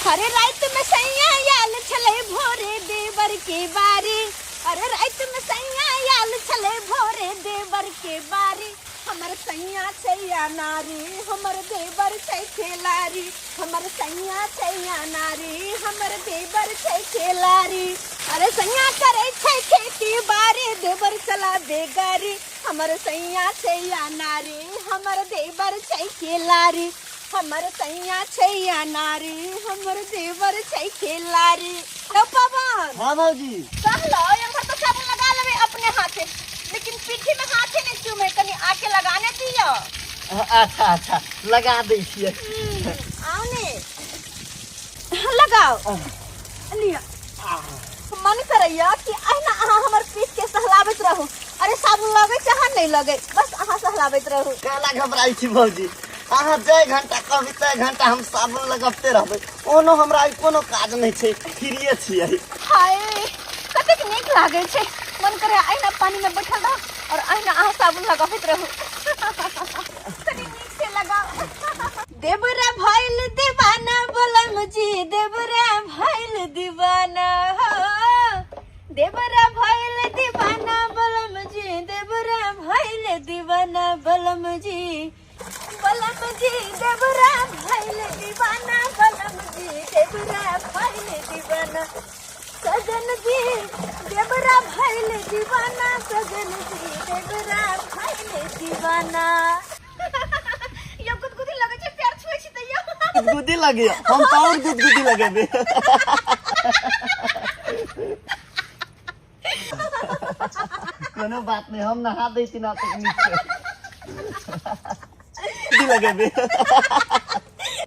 अरे रात में सैया आयल छले भोरे देवर के बारी। अरे रात में सैया आयल छले भोरे देवर के बारी। हमर सैया छैया नारी, हमर देवर छै खेलारी। हमर सैया छैया नारी, हमर देवर छै खेलारी। अरे सैया करे छै खेती बारी, देवर चला बेगारी। हमर सैया छैया नारी, हमर देवर छै खेलारी। हमर सैया छैया नारी, हमर देवर छै खेलारी। रौ पवन। हाँ भौजी। कहलो एम्हर तो साबुन लगा लेबे अपने हाथे, लेकिन पीठी में हाथे नहीं चूमे, कनी आके लगाने दियो। अच्छा अच्छा लगा दै छियै। आओ ने लगाओ लिया। मन करैया कि अहिना अहाँ हमर पीठ के सहलाबैत रहू। अरे साबुन लगे चाहे नहीं लगे, बस अहाँ सहलाबैत रहू। काला घबराइ छी भौजी, अहाँ जय घंटा कहबी तय घंटा हम साबुन लगबते रहबै। ओनो हमरा आइ कोनो काज नहि छै, फ्रीये छियै। हाय कतेक नीक लागै छै, मन करे अहिना पानी में बैठल रहू और अहिना अहाँ साबुन लगाबैत रहू। कनी नीक से लगाओ। देवरा भइल दीवाना बोलम जी, देवरा भइल दीवाना हो। देवरा भइल दीवाना बोलम जी, देवरा भइल दीवाना बोलम जी। बलम जी देवरा भइल दीवाना बलम जी, देवरा भइल दीवाना सजन जी, देवरा भइल दीवाना सजन जी, देवरा भइल दीवाना। यो गुदगुदी लगै छै, प्यार छुए छी तैयो गुदगुदी लगे, हम तो और गुदगुदी लगेबे। कोनो बात नहीं, हम नहा दै छी ना तक नीक से। गुदगुदी लगेबे।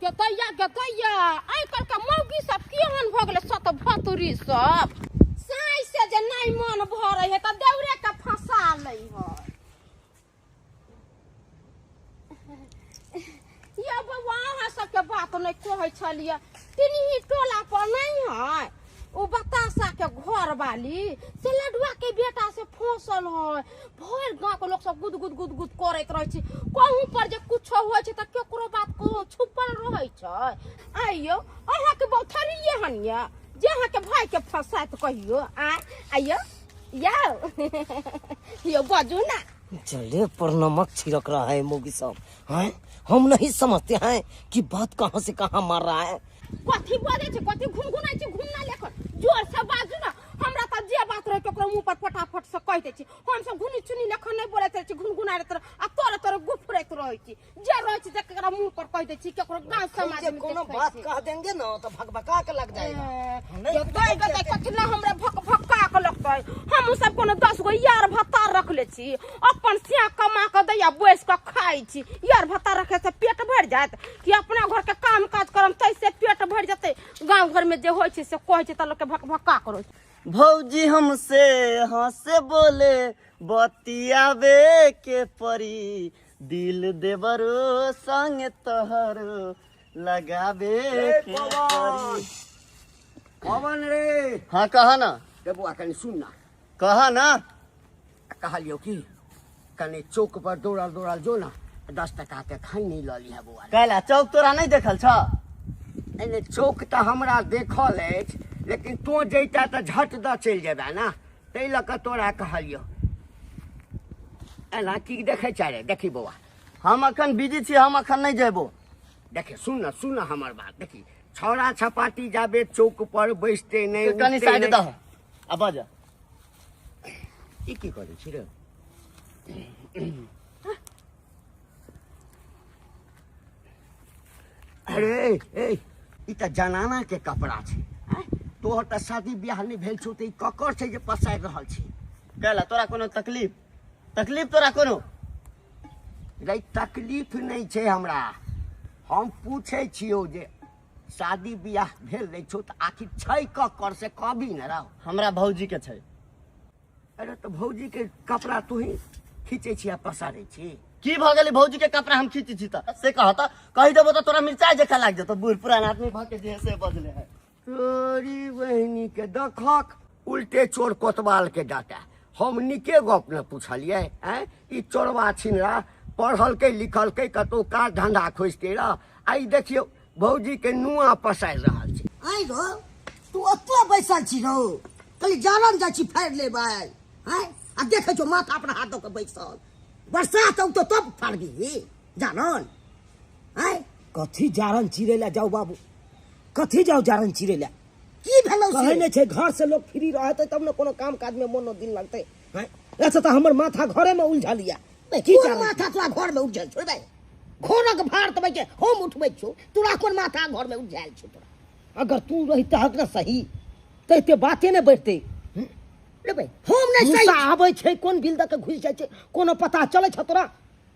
गतैया गतैया आइ काल्हि के मौगी सब केहन भऽ गेलै सत भतुरी सब। साँझ से जे नहि मन भरै है तऽ देउरे के फंसा लै है। ये बौआ अहाँ सबके बात नहि कहै छलियै, तिनही टोला पर नहि है ओ बताशा के घर वाली से लडुआ के बेटा से फंसल है। भरि गाँव के लोग सब गुद गुद गुद गुद करैत रहै छै। कहूँ पर जे कुछो होइ छै तऽ केकरो बात कहूँ छुपल रहै छै। आइयो अहाँके बौथरिये हन ये जे अहाँके भाई के फंसात कहियो। आ आइयो यौ यौ बाजू ना। चले पर नमक छिड़क रहा है मोगी साहब। हैं हम नहीं समझते हैं कि बात कहाँ से कहाँ मार रहा है। कथी बजै छै, कथी घुनघुनाइ छै, घुमना लेखन जोर से बाजू ना। हमरा तऽ जे बात रहै केकरो मुँह पर फटाफट से कहि दै छी। हम सब घुनी चुनी लेखन नहि बोलैत रहै छी, घुनघुनाइत रहै आ तोरे तोरे गुफरैत रहै छी। जे रहै छी केकरा मुँह पर कहि दै छी, केकरो गाँव समाज में कोनो देखै बात छी। कह देंगे ना तो भकभका के लग जाएगा। गई गई कथी ना हमरा भकभका के लगतै। हम सब कोनो 10 गो यार भत्ता रखले छी, अपन सिया कमा के दैया बैस के खाइ छी। यार भत्ता रखे से पेट भरि जायत कि अपना घर के काम काज करम तैसे पेट भरि जेतै। गाँव घर में जे होइ छै से कहै छै तऽ लोक के भकभका करै छै। भौजी हमसे हंसे बोले बतियाबे के परी, दिल देवरो संग तोहरो लगाबे के परी। पवन रे। हाँ कहा ना। रे बौआ कनी सुन ना। कहा ना। कहलियौ कि कनी चौक पर दौड़ल दौड़ल जो ना, 10 टका के खैनी लऽ लिहे बौआ। कैला चौक तोरा नहीं देखल छ? एने चौक तऽ हमरा देखल अछि, लेकिन तों जैता तऽ झट दऽ चलि जेबे ना, ताहि लऽ कऽ तोरा कहलियौ। एना की देखै छै रे? देखी बौआ हम अखन बिजी छी, हम अखन नहीं जेबो। देखे सुन ना, सुन ना हमर बात। देखी छौड़ा छपाटी जाबे चौक पर बैसते नहीं, कनी उठते साइड नहीं। दह आ बज। ई की करै छी रे? अरे ए ई तऽ जनाना के कपड़ा छै। तोहर तऽ शादी ब्याह नहि भेल छौ तऽ ई ककर छै जे पसारि रहल छी? कैला तोरा कोनो तकलीफ? तकलीफ तोरा कोनो? रे तकलीफ नहि छै हमरा। हम पूछै छियौ जे शादी ब्याह भेल नहि छौ तऽ आखिर छै ककर से कहबी ने रहो। हमरा भौजी के छै। अरे तऽ भौजी के कपड़ा तोही खींचै छी आ पसारै छी? की भऽ गेलै भौजी के कपड़ा हम खींचै छी तऽ से कह तऽ कहि देबो तऽ तोरा मिरचाइ जकाँ लागि जेतौ। बूढ़ पुरान आदमी भऽ के जे से बजले है। तोरी बहिनी के देखक उल्टे चोर कोतवाल के डाटा। हम नीके गप न पूछलियै। आँय ई चोरवा छिनरा पढ़लकै लिखलकै कतौ काज धंधा खोजते रह, आ ई देखियौ भौजी के नुआ पसारि रहल छै। आइ रो तू ओतो बैसल छी रो कहली जालन जाइ छी फाड़ि लेबै आँय आ देखै छौ माथा अपना हाथ दऽ कऽ बैसल बरसात औतौ तब फाड़बिही जानन आँय कथी जारन चिरै ला जाउ बाबू कथी जाउ जारन चिरै ला की भेलौ कहै से नहि छै घर से लोग फ्री रहतै तब ने कोनो काम काज में मोनो दिन लगतै हैं ऐसे तऽ हमर माथा घरे में उलझल या की कोन जारन माथा तोरा घर में उलझल छौ रे घरक भार तऽ के हम उठबै छौ तोरा कोन माथा घर में उलझल छौ तोरा अगर तू रहितहक ने सही तऽ एते बाते ने बढ़तै रे भाई हम नहि सही मूसा आबै छै कोन बिल दऽ के घुसि जाइ छै कोनो पता चलै छौ तोरा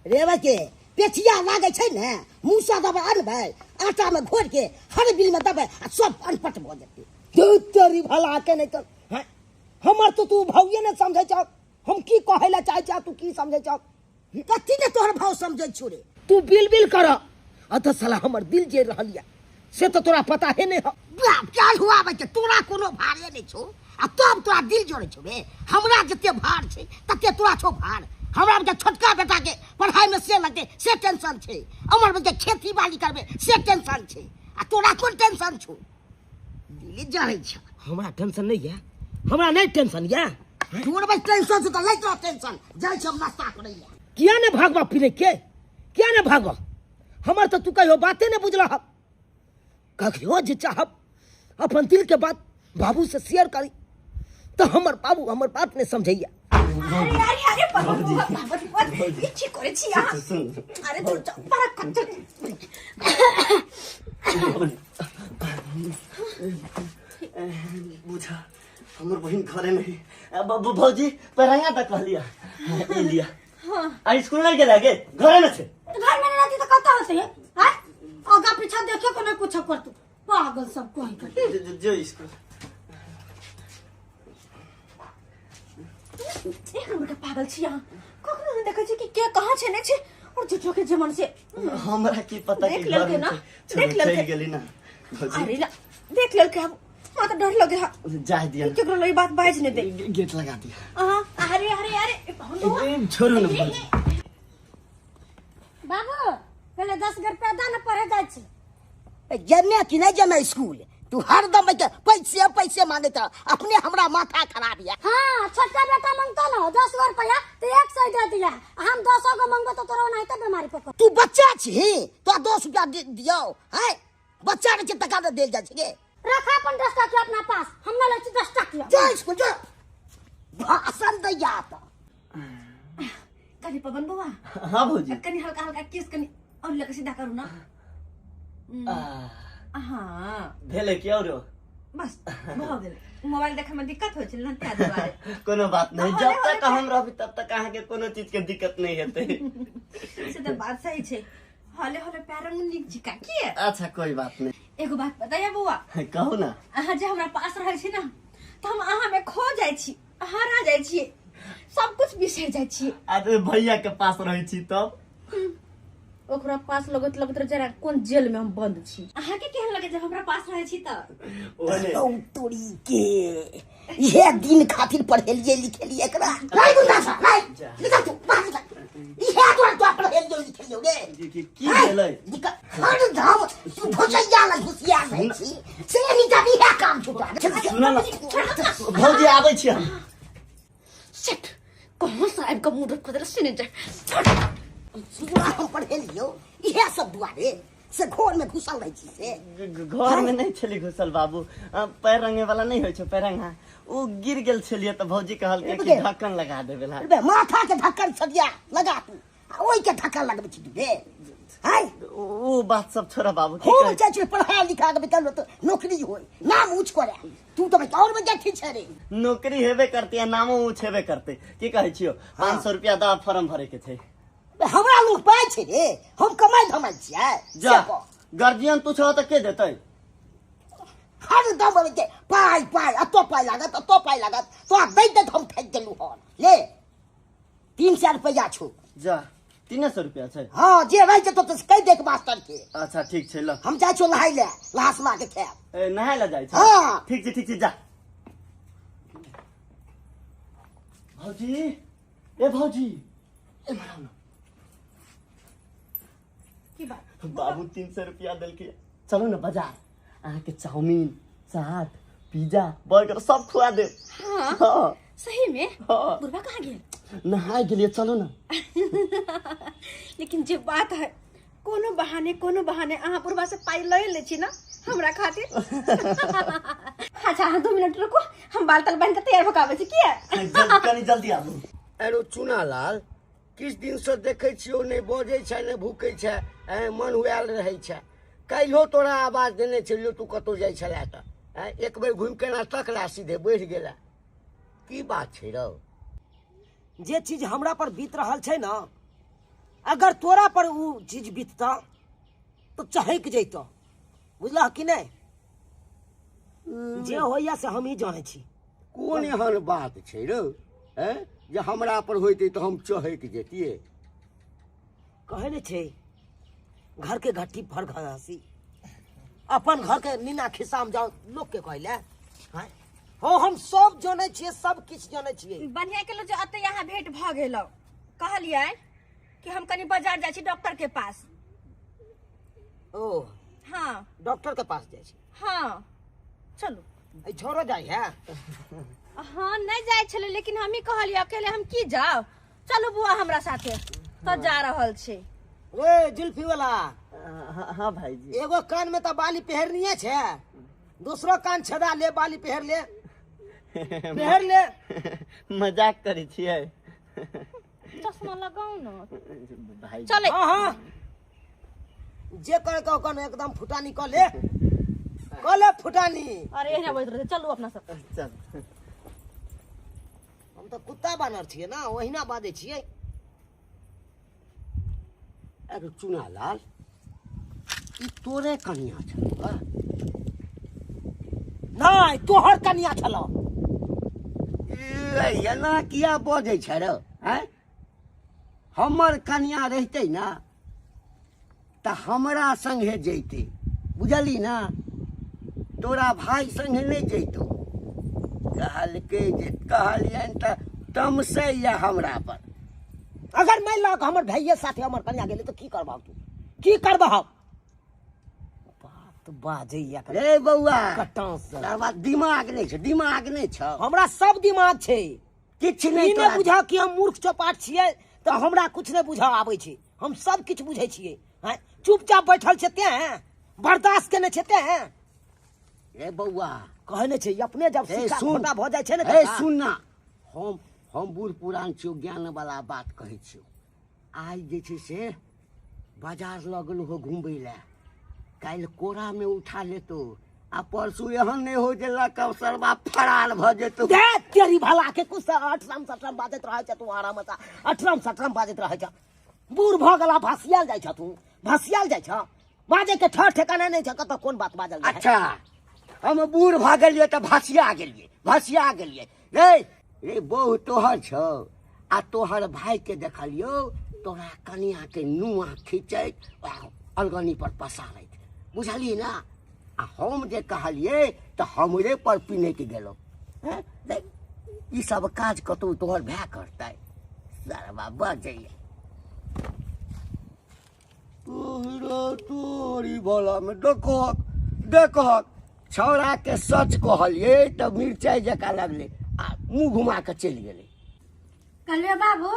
रे भाई के पेचिया लागै छै ने मूसा दबै अनबै आटा में घोरि के हर बिल में दबै आ सब अनपट भऽ जेतै धुर तोरी भला के नहि तऽ हैं हमर तो तू भाइये ने समझै छौ हम की कहै लए चाहै छौ तू की समझै छौ कथी ने तोहर भाव समझै छौ रे तू बिल बिल कर अतः साला हमर दिल जे रहल या से तो तोरा पता है नहीं हो बाप चाल हुआ बच्चे तोरा कोनो भारे नहीं छौ आ तब तोरा दिल जोड़े छौ रे हमरा जते भार छै तते तोरा छौ भार हमरा बच्चा छोटका बेटा के पढ़ाई में से लगते से टेंशन छै हमर बच्चा खेती बाड़ी करबे से टेंशन छै आ तोरा कोन टेंशन छौ दिल जरै छ हमरा टेंशन नहीं है हमरा नहीं टेंशन या तोर बस टेंशन छौ त लैत रह टेंशन जाइ छी हम नाश्ता करै लए किया ने भागबा फिरे के किया ने भागबा हमर तो तू कहियो बाते ने बुझलह कहियो जे चाहब अपन दिल के बात बाबू से शेयर करी तो हमर बाबू हमर बात नहीं समझैया अरे अरे अरे बाबू बाबू बाबू ई की करै छी अहाँ अरे दूर जाउ बड़ा कच्चा बुझा हमर बहिन घरे नहीं भौजी पैरंगा तक कहलिया ई लिया आ स्कूल नहीं गेला गे घरे में छे घर में नहीं रहती तो कतऽ होते हैं हाँ आगा पीछा देखे को नहीं कुछ कर तू पागल सब कोई कर जो स्कूल एक नंबर के पागल छी अहाँ कखनो नहि देखै छी कि के कहाँ छै नहि छै और झूठो के जमन से हमरा की पता देख कि लेलकै घर में ना, छे। देख छोड़ू, लेलकै। चलि गेली ना भौजी अरे ला देख लेलकै अब हमरा तऽ डर लगे हा जाय दिया केकरो लग ई बात बाजि नहि दे गेट लगा दिया अहाँ अरे अरे अरे ए, भौंडुआ। ए, छोड़ू ना भौजी बाबू पहले 10 रुपया दा ना पढ़े जाइ छी जमे कि नहीं जमे स्कूल तू हरदम एके पैसे पैसे मांगैत रह अपने हमरा माथा खराब या हाँ छोटका बेटा मांगतो ना 10 रुपया तो 100 दे दिया हम 10 गो मांगबो तो तोरा ओनाहिते बीमारी पकड़ तू बच्चा छी तो 10 रुपया दियो हैं बच्चा रहे छै तका दे देल जाइ छै गे रखा अपन 10 टका अपना पास हम ना लै छी 10 टका जो स्कूल जो भाषण दैया तऽ कनी पवन बौआ हाँ भौजी कनी हल्का हल्का केस कनी और लगे सीधा करू ना हाँ भेलै कि औरो बस भऽ गेल मोबाइल देखै में दिक्कत होइ छै ने ताहि दुआरे कोनो बात नहीं हौले जब हौले तक हम रहबी तब तक अहाँ के कोनो चीज के दिक्कत नहीं हेतै से तऽ बात सही छै हौले हौले पैर रंग नीक छिका की अच्छा कोई बात नहीं एगो बात बताइए बौआ कहू ना अहाँ जे हमरा पास रहै छी ना तऽ हम अहाँ में खो जाइ छी हरा जाइ छी सब कुछ बिसरि जाइ छी अरे भैया के पास रहै छी तब ओकरा पास लगैत लगैत रह जरा कोन जेल में हम बंद छी अहाँ के केहन लगे जब हमरा पास रहै छी तऽ ओने रौ तोरी के इहे दिन खातिर पढ़ेलिए लिखेलिए एकरा नहीं गुंडा सा नहीं निकल तू बाहर निकल इहे तोरा तो पढ़ेलिए लिखेलिए रे की की भेलै निकल हरदम तू भोजैया लग घुसिया रहै छी से निकल इहे काम छौ तोरा सुन ना भौजी आबै छी हम सेट कहाँ से आबि कऽ मुँह रोक देलक से नहि जाय तोरा हम पढ़ेलियो इहे सब दुआरे से घर में घुसल रहै छी से घर में नहीं छली घुसल बाबू पैर रंगे वाला नहीं होइ छै पैरंगा ओ गिर गेल छलियै तऽ भौजी कहलकै कि ढक्कन लगा देबै ला बे माथा के ढक्कन सदिया लगा तू आ ओहि के ढक्कन लगबै छी तू बे हाय ओ बात सब छोड़ा बाबू की हम कहै चाहै छी पढ़ा लिखा के बेटा तो नौकरी होय नाम ऊँच करे तू तो भाई और बच्चा ठीक छै रे नौकरी हेबे करते आ नामो ऊँच हेबे करते की कहै छियो 500 रुपया दा फॉर्म भरे के छै बे, हमरा लोग पाइ छै रे हम कमाइ धमाइ छियै जा से कह। गार्जियन तू छह तऽ के देतै हरदम अबै छै पाइ पाइ अतो पाइ लागत अतो पाइ लागत तोरा दैत दैत हम थाकि गेलहुँ हन ले 300 रुपैआ छौ जा 300 रुपया छै हाँ जे रहि जेतौ तऽ कहि देख मास्टर के अच्छा ठीक छै ल हम जाइ छियौ नहाय लए नहा सुना के खायब ए, नहाय लए जाइ छै हाँ। ठीक छै ठीक छै जा भौजी ए भौजी ए मराउ न की बात बाबू 300 रुपया देलकै चलू ने बाजार अहाँके चाउमीन, चाट, पिज्जा, बर्गर सब खुआ देब। हाँ। हाँ। सही में? हाँ। बुढ़वा कहाँ गेल? नहाय गेलियै, चलू ना। लेकिन जे बात है, कोनो बहाने कोनो बहाने अहाँ बुढ़वा से पाई लए ले छी ना हमरा खातिर। अच्छा अहाँ 2 मिनट रुकू, हम बाल ताल बान्हि के तैयार भऽ के आबै छी। किया? कनी जल्दी आबू। अरे चुनालाल, किछु दिनसँ देखै छियौ नहि बजै छै नहि भूकै छै, मन हुआयल रहै छै। काल्हियो तोरा आवाज देने छलियौ, तू कतहु जाइ छलए तऽ एक बेर घुमि के ना तकला, सीधे बढ़ि गेला। की बात छै रौ? जे चीज हमरा पर बीत रहल छै ना, अगर तोरा पर उ चीज बीतता तो चहक जैतौ, बुझलह कि नहि? जे होइया से हम ही जानै छी। कोन एहन बात छै रौ जे हमरा पर होइतै तऽ हम चहक जैतियै? कहै नहि छै घर के घट्टी फर घर हंसी, अपन घर के नीना खिस्सा में जाओ लोग के कहले। हो, हम सब जानै छियै, सब किछु जानै छियै। बढ़िया केलहुँ जे एतऽ यहाँ भेंट भऽ गेलौ। कहलियै कि हम कनी बाजार जाइ छी डॉक्टर के पास। ओ हाँ, डॉक्टर के पास जाइ छी? हाँ चलू। एहि छोरो जाइ है? हाँ नहीं जाइ छलै, लेकिन हम ही कहलियै अकेले हम की जाउ, चलू बुआ हमरा साथे, तऽ जा रहल छी। रे जुल्फी वाला। हाँ भाईजी। एगो कान में तऽ बाली पहिरनिये छै, दूसरो कान छेदा ले, बाली पहिर ले, पहिर ले। मजाक करै छियै। चश्मा लगाउ न भाई। चले। हाँ हाँ, जे करे के ओकर एकदम फुटानी कऽ ले, कऽ ले फुटानी। अरे एहिना बजैत रहै, चलू अपना सब। चल। हम तऽ कुत्ता बानर छियै ना, ओहिना बाजै छियै। अरे चुनालाल, ई तोरे कनिया छलौ? नहि, तोहर कनिया छलौ। एना किया बजै छै रौ? आँय, हमर कनिया रहितै ना तऽ हमरा संगे जैतै, बुझली ना? तोरा भाई संगे नहि जैतौ। कहलकै जे कहलियनि तऽ तमसैया हमरा पर। अगर मानि लऽ हमर भाइये साथे हमर कनिया गेलै तऽ की करबह तू? की करबह? बात बाजैया रे बौआ, कटास। दिमाग नहि छै, दिमाग नहि छौ। हमरा सब दिमाग छै, किछु नहि। नहि बुझा कि हम मूर्ख चौपाट छियै तऽ हमरा किछु नहि बुझऽ आबै छै। हम सब किछु बुझै छियै। चुपचाप बैठल छै तें, बर्दाश्त केने छै तें। रे बौआ, कहै नहि छै अपने जब सिक्का खोटा भऽ जाइ छै ने। सुन ना, हम बूढ़ पुरान छियौ, ज्ञान वाला बात कहै छियौ। आइ जे छै से बाजार लऽ गेलहुँ हो घुमबै लए, काल्हि कोरामे उठा लेतौ, आ परसू एहन नहि हो जे लऽ कऽ सरबा फरार भऽ जेतौ। तेरी भला के कुछ अठरम सठरम बाजैत रहै छै तू, आराम से अठरम सठरम बाजैत रहै छै। बूढ़ भऽ गेला, भसियाल जाइ छ तू, भसियाल जाइ छ, बाजै के ठर ठेकाना नहि छ, कतऽ कोन बात बाजल। अच्छा, हम बूढ़ भऽ गेलियै तऽ भसिया गेलियै, भसिया गेलियै। रे रे बहु तोहर छौ आ तोहर भाई के देखलियौ तोरा कनिया के नुआ खींचैत अलगनी पर पसारैत, बुझलियै ना? आ हम जे कहलियै तऽ हमरे पर पिनैक गेलौ। ई सब काज कतौ तोहर भाय करतै? सरबा बजैया तोहरा तोरी भला में। देखहक देखहक, छौड़ा के सच कहलियै तऽ मिरचाइ जकाँ लगलै आ मुँह घुमा कऽ चलि गेलै। कहलियै बाबू,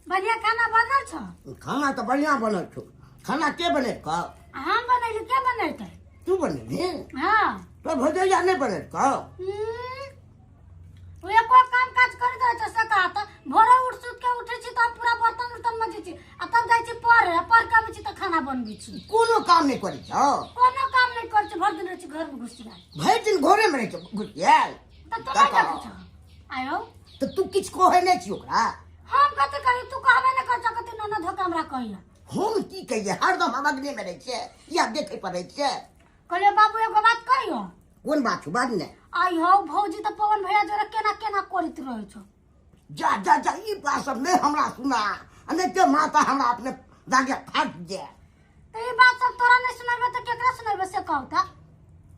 बढ़िया खाना बनल छौ? खाना तऽ बढ़िया बनल छौ। खाना के बनेलकौ? हम बनेली, के बनेलकै? तू बनेली? हाँ। तो भौजैया नहि बनेलकौ? ओ एको काम काज करैत रहै छै से कहा तऽ भोरे उठ सुत के उठै छी तऽ हम पूरा बर्तन उर्तन मजै छी, आ तब जाइ छी पढ़े, पढ़ के आबै छी तऽ खाना बनबै छी। कोनो काम नहि करै छौ? कोनो काम नहि करै छी, भरि दिन रहै छी घर में घुसियाल। भरि दिन घरे में रहै छौ घुसियाल? तऽ तू नहि देखै छौ आयो? तऽ तू किछु कहै नहि छी ओकरा? हम कथी कही, तू कहबे नहि करै छौ, कथी ननद धोके हमरा कहिया। हम की कहियै, हरदम हम अग्ने में रहै छियै या देखै पड़ै छियै। कहलियै बाबू, एगो बात कहियो। कोन बात छौ? बाज ने। आई हौ, भौजी तऽ पवन भैया जोरे केना केना करैत रहै छौ। जा जा जा, ई बात सब नहि हमरा सुना, आ नहि ते माता हमरा अपने दागे फाटि जाय। तऽ ई बात सब तोरा नहि सुनेबै तऽ केकरा सुनेबै से कहू तऽ?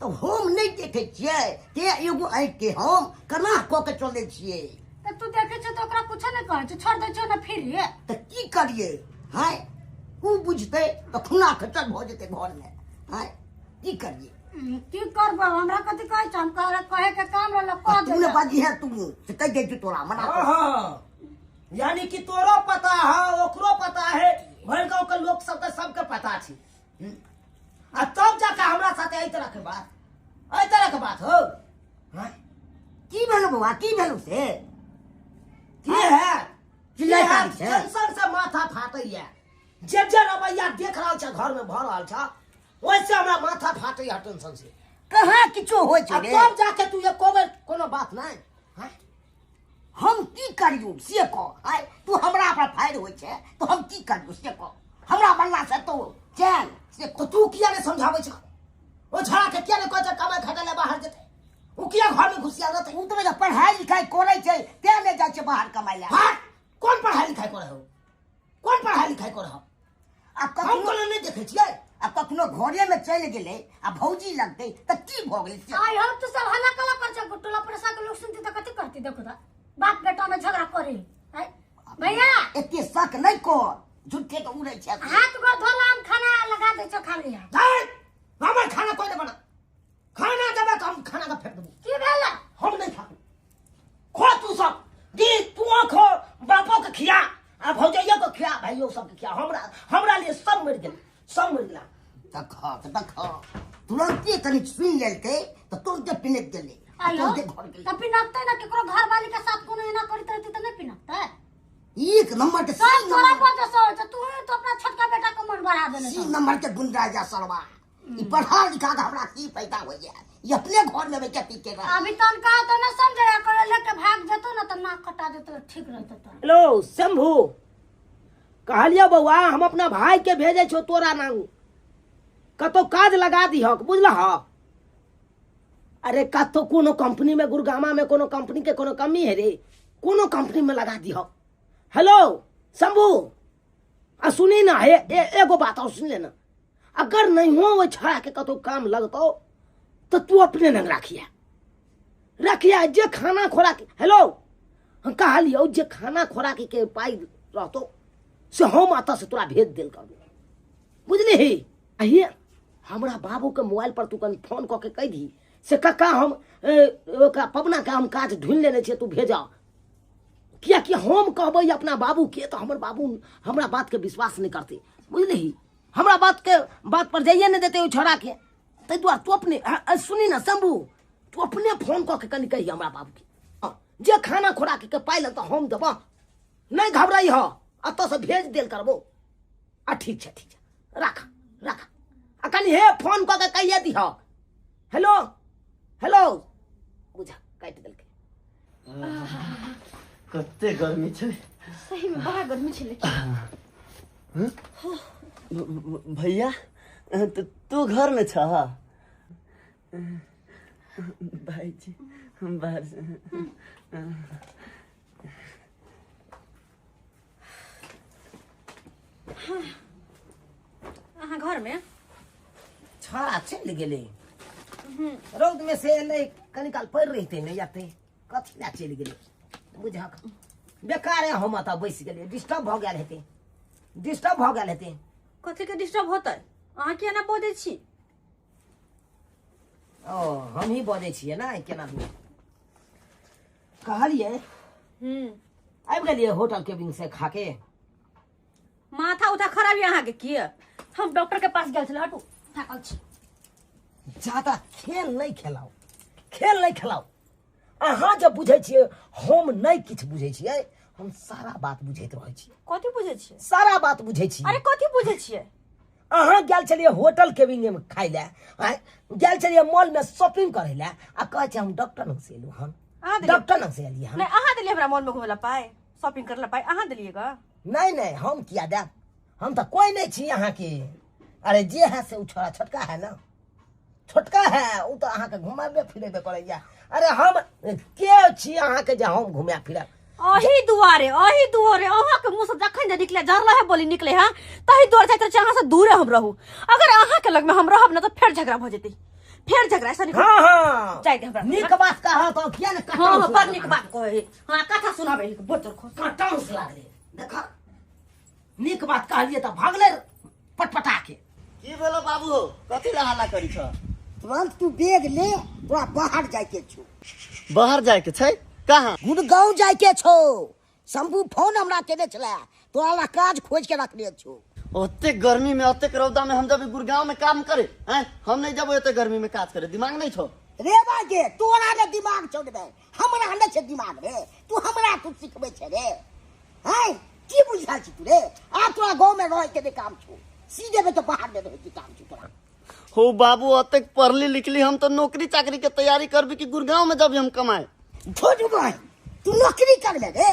तऽ हम नहि देखै छियै ते एगो आँखि के हम केना कऽ के चलै छियै। तऽ तू देखै छौ तऽ ओकरा कुछो नहि कहै छौ, छोड़ दै छौ ने फिर? तऽ की करियै? हाय, ओ बुझतै तऽ खूना खचर भऽ जेतै घरमे। हाय, की करियै? की करबो हमरा कथी कहै छ? हम कहे के काम रहल कह तू ने दे। बाजी है तू से कह दे तोरा मना कर। हाँ, यानी कि तोरो पता है ओकरो पता है, भरि गाँव के लोग सबके सबके पता छै। आ तब जाके हमरा साथे एहि तरह के बात, एहि तरह के बात हो। हाँ? की भेलो बौआ, की भेलो से? की है? चिल्लाइ की है? तारी छै? टेंशन से माथा फाटैया। जे जे रवैया देख रहल छ, घर में भऽ रहल छ, ओहिसे हमरा माथा फाटैया टेंशन से। कहाँ किछो होइ छै आ रे? तब जाके तू एको बेर कोनो बात नहि। हाँ? हम की करियौ से कह। आय तू हमरा पर फायर होइ छै तो हम की करियौ से कह। हमरा बनला से तो चैन से तो तू किया नहीं समझाबै छ? ओ छोड़ा के किया नहीं कहै छ कमाइ खटाइ लए बाहर जेतै? ओ किया घर में घुसिया रहतै? उ तऽ पढ़ाई लिखाई करै छै तें ले जाइ छै बाहर कमाइ लए। हाँ? कोन पढ़ाई लिखाई करै हो? कोन पढ़ाई लिखाई करै हो? आ हम कखनो कोनो नहि देखै छियै। आ कखनो घरे में चलि गेलै आ भौजी लगतै तऽ की भऽ गेलै से? आइ हम तो सब हल्ला कला कर छ, टोला पड़ोसा के लोग सुनते त कथी कहती? देखो त बाप बेटा में झगड़ा करे। आय भैया एते शक नहि कर, झूठे के उड़ै छै। हाथ गोर धोला, हम खाना लगा दै छ, खा लिया। धैर, हमर खाना कोइ नहि बना। खाना देबै तऽ हम खाना के फेंक देबो। की भेल? हम नहीं खाबो। खो तू सब दी, तू खो, बापो के खिया आ भौजैयो के खिया, भाइयो सबके खिया। हमरा हमरा लिए सब मरि गेल, सब मरि गेला। देख देख तुरंते कनि सुनि लेलकै तऽ तुरंते पिनक गेलै, आयो तुरंते घर गेलै। त पिनकतै ना, केकरो घर वाली के साथ कोनो एना करैत रहतै त नहीं पिनकतै? एक नंबर के सब सी तोरा नंबर पर से होइ छै, तू तो अपना छोटका बेटा के मन बढ़ा देने सी छौ। नंबर के गुंडा जा सरवा। ई पढ़ा लिखा के हमरा की फायदा होइया? ई अपने घर में बैठ के पी के रह। अभी तनका तो न समझे कर, लेके भाग जेतो ना त नाक कटा देतो, ठीक रहतो तो। हेलो शंभू, कहलियो बौआ हम अपना भाई के भेजै छौ तोरा नांग, कतौ काज लगा दिहक, बुझलह? अरे कतौ कोनो कंपनी में, गुड़गामा में कोनो कंपनी के कोनो कमी है रे, कोनो कंपनी में लगा दिहक। हेलो शंभू, आ सुनी ना, हे एगो बात और सुन लेना, अगर नहीं हो ओहि छड़ा के कतौ काम लगतौ तो तू अपने नंग राखिया, रखिया जे खाना खोराक। हेलो हम कहलियौ जे खाना खोराक के पाइ रहतौ से हम एतऽ से तोरा भेज देल करबो, बुझलिही? आ हे हमरा बाबू के मोबाइल पर तू कनि फोन कऽ के कहि दही से कक्का हम ओकरा पबना के हम काज ढूँढि लेने छियै, तू भेजऽ। कियाकि हम कहबै अपना बाबू के तऽ हमर बाबू हमरा बात के विश्वास नहि करतै, बुझलिही? हमरा बात के बात पर जाइए नहि देतै ओहि छोड़ा के, ताहि दुआरे तू अपने सुनी ना शंभू, तू अपने फोन कऽ के कनि कही हमरा बाबू के, हाँ, जे खाना खोराक के पाइ लगतौ हम देबऽ, नहि घबराइ ह, एतऽ से भेज देल करबो। आ ठीक छै, ठीक छै, राख राख। आ कनि हे फोन कऽ के कहिए दिह। हेलो हेलो, बुझा काटि देलकै। कते गर्मी छै। सही में बड़ा गर्मी छै लेकिन। भैया तू घर में छ? भाईजी हम बाहर से। अहाँ घर में? छड़ा चलि गेलै रौद में से एलै, कनि काल पड़ि रहितै ने एतै, कथी लए चलि गेलै बुझक? बेकारे हम एतऽ बैसि गेलियै, डिस्टर्ब भऽ गेल हेतै, डिस्टर्ब भऽ गेल हेतै। कथी के डिस्टर्ब होतै? अहाँ किया ना बजै छी? ओ हमही बजै छियै ने, केना दू कहलियै। आबि गेलियै होटल केबिन से खाके। माथा उथा खराब है अहाँ के किया? हम डॉक्टर के पास गेल छलै, हटू थाकल छी। ज्यादा खेल नहीं खेलाओ, खेल नहीं खेलाओ। अहाँ जब बुझै छियै हम नहीं किछु बुझै छियै, हम सारा बात बुझैत रहै छियै। कथी बुझै छियै? सारा बात बुझै छियै। अरे कथी बुझै छियै? अहाँ गेल छलियै होटल केबिन में खाइ लए, आँय, गेल छलियै मॉल में शॉपिंग करै लए, आ कहै छै हम डॉक्टर लग से एलहुँ हन। अहाँ देलियै? डॉक्टर लग से एलियै हन। नहीं, अहाँ देलियै हमरा मॉल में घुमै लए पाइ, शॉपिंग करै लए पाइ अहाँ देलियै ग? नहीं नहीं, हम किया देब, हम तऽ कोइ नहीं छी अहाँके। अरे जे है से ओ छोड़ा छोटका है ना, छोटका है ओ तऽ अहाँके घुमाबे फिरेबे करैया। अरे हम के छी अहाँके जे हम घुमा फिराब? अही दुआरे, अही दुआरे अहाँ के मुंह से जखन जे निकले जरला है बोली निकले, हाँ तही दुआरे जाइत रहै छी, अहाँ से दूरे हम रहू। अगर अहाँ के लग में हम रहब ना तो फेर झगड़ा भऽ जेतै, फेर झगड़ा ऐसा निकल। हाँ, हाँ। जाय दे हमरा। नीक बात कह तो किया ने हाँ, हाँ, बड़ नीक बात कहै। हाँ, कथा सुनाबै बड़ जोर खोस। कटाउस लागले। देख, नीक बात कहलियै तऽ भागले पटपटा के। की भेलो बाबू हो, कथी ला हल्ला करी छ? तुरंत तू बैग ले, तोरा बाहर जाय के छौ। बाहर जाय के छै? कहाँ? गुड़गांव जाय के छौ। शंभू फोन हमरा केने छला, तोरा ला काज खोज के रखने छौ। ओते गर्मी में, ओते रौदा में हम जब गुड़गांव में काम करे हैं? हम नहीं जब ओते गर्मी में काज करे, दिमाग नहीं छौ रे बागे। तोरा ने दिमाग छौ रे, हमरा ने छै दिमाग रे। तू हमरा तू सिखबै छै रे हैं? की बुझल छी तू रे? आ तोरा गाँव में रह के ने काम छौ, सीधे में तो बाहर में रह के काम छौ तोरा। हो बाबू, अतेक पढ़ली लिखली हम तो नौकरी चाकरी के तैयारी करबी कि गुड़गांव में जब हम कमाए। छोड़ भाई, तू नौकरी कर ले रे।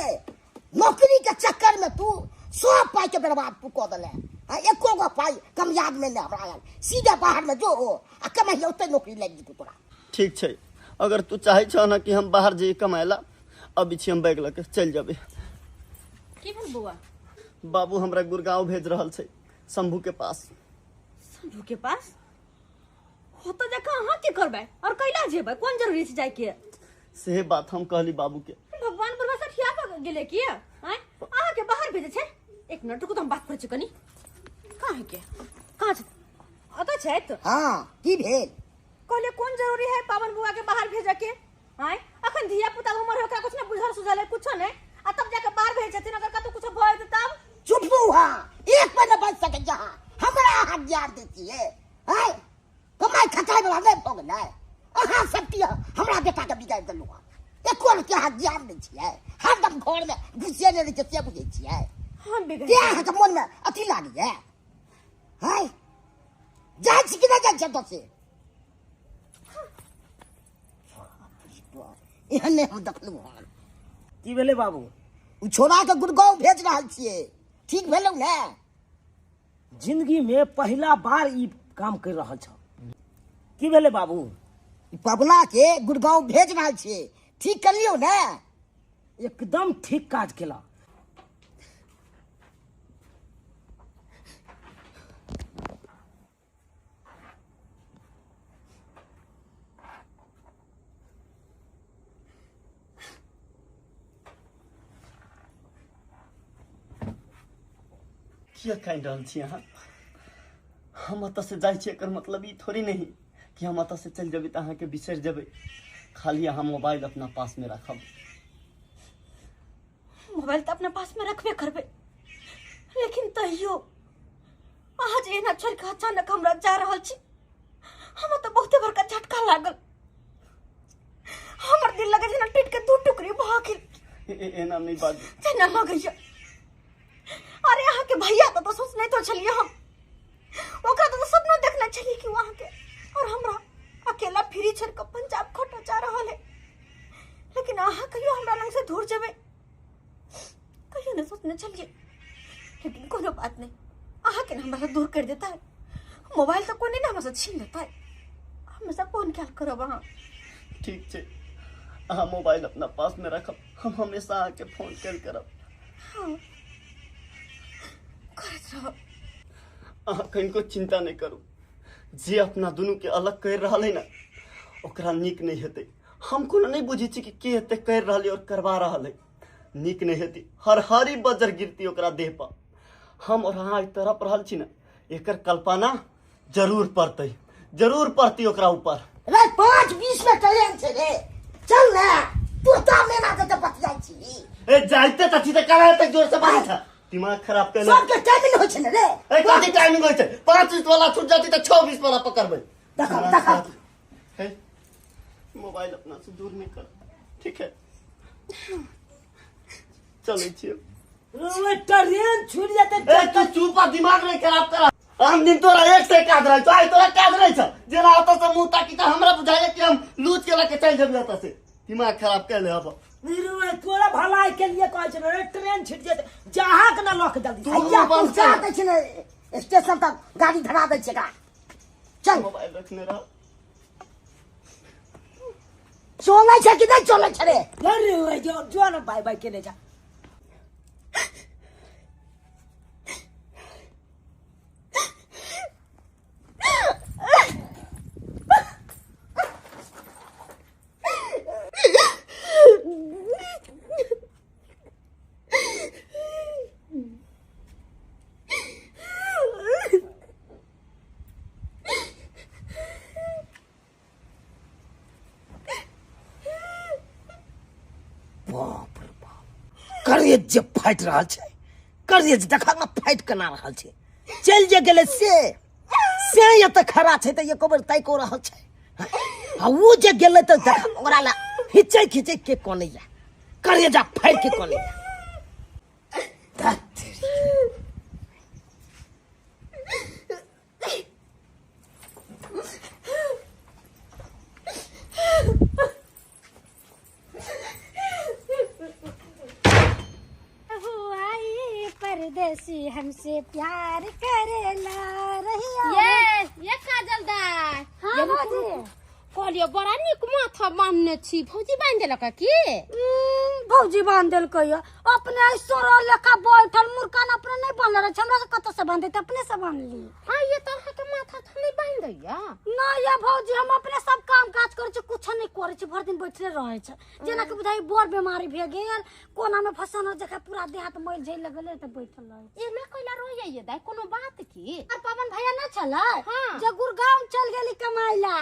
नौकरी के चक्कर में तू सब पाई के बर्बाद तू कऽ देले। एको गो पाई कम याद में नहीं हमरा आयल। सीधे बाहर में जो हो आ कमाई ओते नौकरी लागि जेतौ तोरा। ठीक छै, अगर तू चाहे छह ना कि हम बाहर जाइए कमाएला, अभी छी हम बैग लके चल जाबे। की भेल बौआ? बाबू हमरा गुड़गांव भेज रहल छै शंभू के पास। शंभू के पास? हो तो जाके अहाँ की करबै और कैला जेबै? कोन जरूरी छै जाय के? से बात हम कहली बाबू के। भगवान पर बस ठिया पर गेले की आय अहाँ के बाहर भेजे छै? एक मिनट रुकू तो हम बात करै छी कनी। कहाँ के कहाँ छै? अतऽ छै तऽ। हाँ की भेल? कहले कोन जरूरी है पावन बुआ के बाहर भेजे के? आय अखन धिया पुता उमर होकरा कुछ न बुझल सुझल है कुछ नहीं, आ तब जाके बाहर भेज छथिन। अगर कतौ कुछ भय त तब? चुप बौआ, एक पर न बच सके जहाँ हमरा अहाँ ज्ञान दै छियै। आय कमाइ खटाइ वाला नहि भऽ गेलै? अहाँ सब की हमरा बेटा के बिगाड़ि देलहुँ हँ। एको रत्ती अहाँ ज्ञान दै छियै, हरदम घर में घुसेने रहै छियै से बुझै छियै। हम बिगड़ि तें अहाँके मन में अथी लागैया। हाय जाइ छी कि नहि जाइ छी एतऽ से? एहन नहि हम देखलहुँ हन। की भेलै बाबू? ओ छोड़ा के गुड़गांव भेज रहल छियै, ठीक भेलौ ने? जिंदगी में पहिला बार ई काम कर रहल छ। की भेलै बाबू? पबना के गुड़गांव भेज रहल छियै, ठीक करलियौ ने? एकदम ठीक काज केला। किया कानि रहल छी अहाँ? हम एतऽ से जाइ छी एकर मतलब ई थोड़ी नहीं कि हम एतऽ से चलि जेबै तऽ अहाँके बिसरि जेबै। खाली अहाँ मोबाइल अपना पास में राखब। मोबाइल तऽ अपना पास में रखबे करबै, लेकिन तैयो अहाँ जे एना छोड़ि कऽ अचानक हमरा जा रहल छी, हमरा तऽ बहुते बड़का झटका लागल। हमर दिल लगे जेना टूटि कऽ दू टुकड़ी भऽ गेल। एना नहीं बाजू। जेना लगैया। अरे अहाँ के भैया तो सोचने तो छलिए हम, ओकरा तो सपना देखने छलिए कि वहाँ के और हमरा अकेला फ्री छोड़ के पंजाब खटो जा रहल है, लेकिन अहाँ कहियो हमरा लंग से दूर जेबै कहियो नहीं सोचने छलिए। लेकिन कोनो बात नहीं, अहाँ के हमरा से दूर कर देता है, मोबाइल तो कोई नहीं ना हमरा से छीन लेता है। हमेशा फोन ख्याल करब अहाँ। ठीक छै, अहाँ मोबाइल अपना पास में रखब, हम हमेशा अहाँ के फोन कल करब। हाँ करैत रहब। अहाँ कनिको चिंता नहीं करू, जे अपना दुनू के अलग कर रहल है ना ओकरा नीक नहीं हेतै। हम कोनो नहीं बुझै छी कि के एते कर रहल है और करवा रहल है, नीक नहीं हेतै। हर हरी बजर गिरती ओकरा देह पर। हम और अहाँ तड़प रहल छी ना, एकर कल्पना जरूर पड़तै, जरूर पड़ती ओकरा ऊपर। रे 5:20 में ट्रेन छै रे, चल ने तुरता मेना के बतियाइ छी। ए जाइते त छी त काहे एतेक जोर से बाजै छ? दिमाग खराब केने। सबके टाइमिंग होइ छै ने रे। ए कथी टाइमिंग होइ छै? 5:20 वाला छूट जाती त 6:20 वाला पकड़बै। देखब देखब। हे मोबाइल अपना से दूर नहीं कर, ठीक है? चलै छियै। ट्रेन छूट जेतै। ए तू चुप आ, दिमाग नहीं खराब कर। हम दिन तोरा एक से काज रहै छौ, आइ तोरा काज रहै छौ। जेना ओतऽ से मुँह ताकी तऽ हमरा बुझाइया कि हम लूच के लऽ के चलि जेबै ओतऽ से। दिमाग खराब कर ले अब। तोरा भलाई के लिए कहै छै रे, ट्रेन छूट जेतै, जहाँ के ना लऽ के जल्दी। तू भैया बंद पहुँचा कर। दै छै ने स्टेशन तक, गाड़ी धरा दै छै एकरा। चल मोबाइल रखने रह। चलै छै कि नहि चलै छै रे? अरे जो जो ना बाय बाय केने जा। करेज जे फाटि रहल छै, करेज देखा ने फाटि केना रहल छै। चलि जे गेलै से से एतऽ खड़ा छै तऽ एको बेर ताकि रहल छै। आ ओ जे गेलै तऽ देख ओकरा लए खिचै खिचै के कनैया, करेजा फाड़ि के कनैया। परदेसी हमसे प्यार करेला रहिया। ये काजल दाय। हाँ भौजी। कहलियो बड़ा नीक माथा बान्हने छी, भौजी बान्हि देलक की? भौजी बान्हि देलकै। अपने सोरो लेखा बैठल मुर्कान अपने नहीं बान्हले रहे, हमरा से कतऽ से बान्धे, अपने से बान्हली। आ ये तो अहाँके माथा तो नहीं बान्हि दैया? ना ये भौजी, हम अपने सब काम काज करै छी, कुछ नहीं करै छी, भरि दिन बैठले रहै छै। जेना कि बुझाइ बड़ बीमारी भए गेल, कोना में फसन हो जखा पूरा देह हाथ मैल झैल लगलै तऽ बैठल रहै। एना कैला रहै ये दाइ, कोनो बात की? और पवन भैया ना छलै जे गुड़गांव चल गेली कमाइला।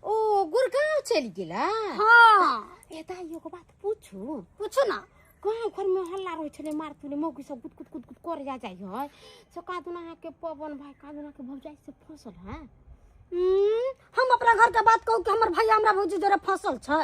ओ गुड़गांव चलि गेला? हाँ। ए दाइ एगो बात पूछू? पूछू ना। गाँव घर में हल्ला रहै छलै, मार तुले मौगी सब गुद गुद गुद गुद करे जा जाइ है, से कादुना के पवन भाई कादुना के भौजाई से फसल है। हम अपना घर के बात कहू कि हमर भैया हमरा भौजी जोरे फसल छै?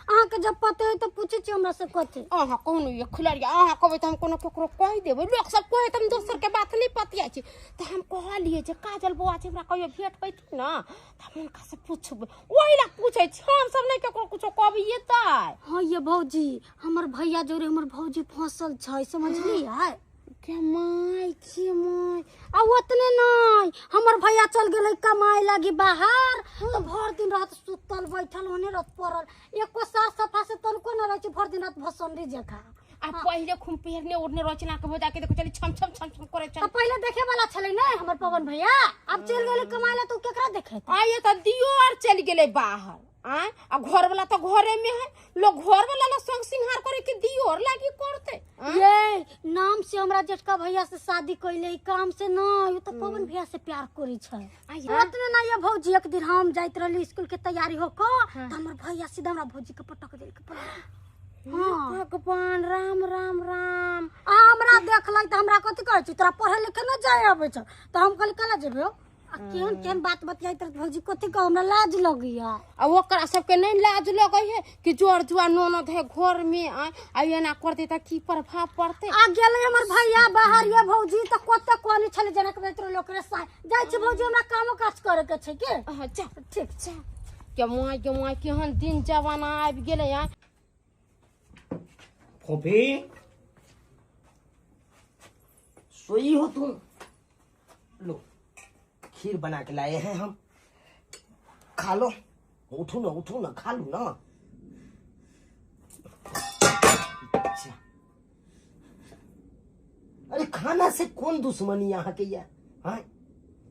अहाँके जब पते है तऽ पूछै छी हमरा से कथी। अहाँ कहू ये खिलरिया, अहाँ कहबै तऽ हम कोनो केकरो कहि देबै, लोक सब कहै तऽ हम दोसर के बात नहि पतियाइ छी। तऽ हम कहलियै जे काजल बौआ छै, हमरा कहियो भेट पैती ने तऽ हम हुनका से पूछबै, ओहि लए पूछै छी, हम सब नहि केकरो कुछो कहबियै तऽ। हाँ ये भौजी, हमर भैया जोरे हमर भौजी फसल छै, समझलियै? के my के my. आ ओतने नहीं, हमर भैया चल गेलै कमाए लागी बाहर, तो भर दिन रात सुतल बैठल ओने रात पड़ल, एको साफ सफा से तनको न रहै छै, भर दिन रात भसंडी जका। आ पहिले खूब पहिरने ओढ़ने रहै छै ना के भौजा के देखो चली छम छम छम छम करे चल। त पहिले देखे वाला छलै ने हमर पवन भैया, अब चल गेलै कमाए ला तो केकरा देखे? आ ये त दियो आर चल गेलै बाहर, आ घर वाला तो घरे में है, लोग घर वाला ला संग सिंहार करे के दियो और लागी करते। ये नाम से हमरा जेठका भैया से शादी कइले, काम से ना, यो तो पवन भैया से प्यार करी छै। ओतने ना ये भौजी, एक दिन हम जाइत रहली स्कूल के तैयारी हो के, त हमर भैया सीधा हमरा भौजी के पटक देलक। हाँ भगवान, राम राम राम। आ हमरा देखलै त हमरा कथि कहै छै, तोरा पढ़े लिखे न जाय आबै छ, त हम कहली कला जेबे? आ केहन केहन बात बतियाइत रहत भौजी, कथि कहू, हमरा लाज लगैया। आ ओकरा सबके नहीं लाज लगै है कि जोर जुआ ननद है घर में, आ एना करते त की प्रभाव पड़ते? आ गेलै हमर भैया बाहर ये भौजी, त कते कहने छलै जेना कि तोरा लोक रे साइ जाइ छी भौजी, हमरा कामो काज करे के छै के। अच्छा ठीक छै। के my के my केहन दिन जमाना आबि गेलै। आ फोफी सोई हो तुम? लो खीर बना के लाए हैं हम, खा लो। उठो ना, उठो ना, खा लो ना। अच्छा, अरे खाना से कौन दुश्मनी यहाँ के यार? हाँ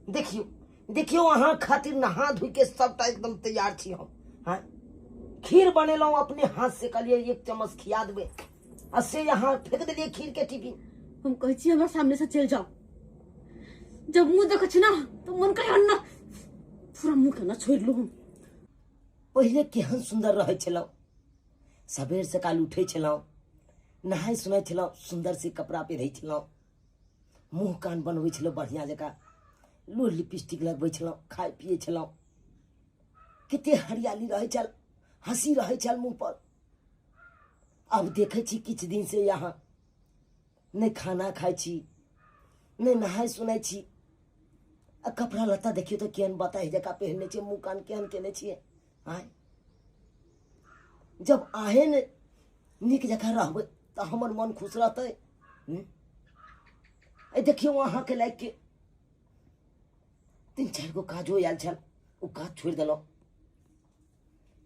देखियो देखियो, अहाँ खातिर नहा धोई के सबटा एकदम तैयार छी हम। हाँ खीर बनेलहुँ अपने हाथ से, कहलिए एक चम्मच खिया देबे, आ से यहाँ फेंक देलिए खीर के टिफिन। हम कहै छी हमरा सामने से चलि जाओ, जब मुँह देखै छी ना तो मन करे ना पूरा मुँह के ना छोड़ि लू हम। पहिले केहन सुंदर रहै छलहुँ, सबेर सकाल उठै छलहुँ, नहाय सुनाय छलहुँ, सुंदर से कपड़ा पहिरै छलहुँ, मुँह कान बनबै छलहुँ बढ़िया जकाँ, लोह लिपस्टिक लगबै छलहुँ, खाइ पियै छलहुँ, कते हरियाली रहै छल, हँसी रहै छल मुँह पर। अब देखै छी किछु दिन से यहाँ नहि खाना खाइ छी, नहि नहाय सुनाय छी, आ कपड़ा लत्ता देखियौ तऽ केहन बताहि जकाँ पहिरने छियै, मुँह कान केहन केने छियै। आँय जब अहें ने नीक जकाँ रहबै तऽ हमर मन खुश रहतै। देखियौ अहाँके लागि के 3-4 गो काजो आयल छल, ओ काज छोड़ि देलहुँ।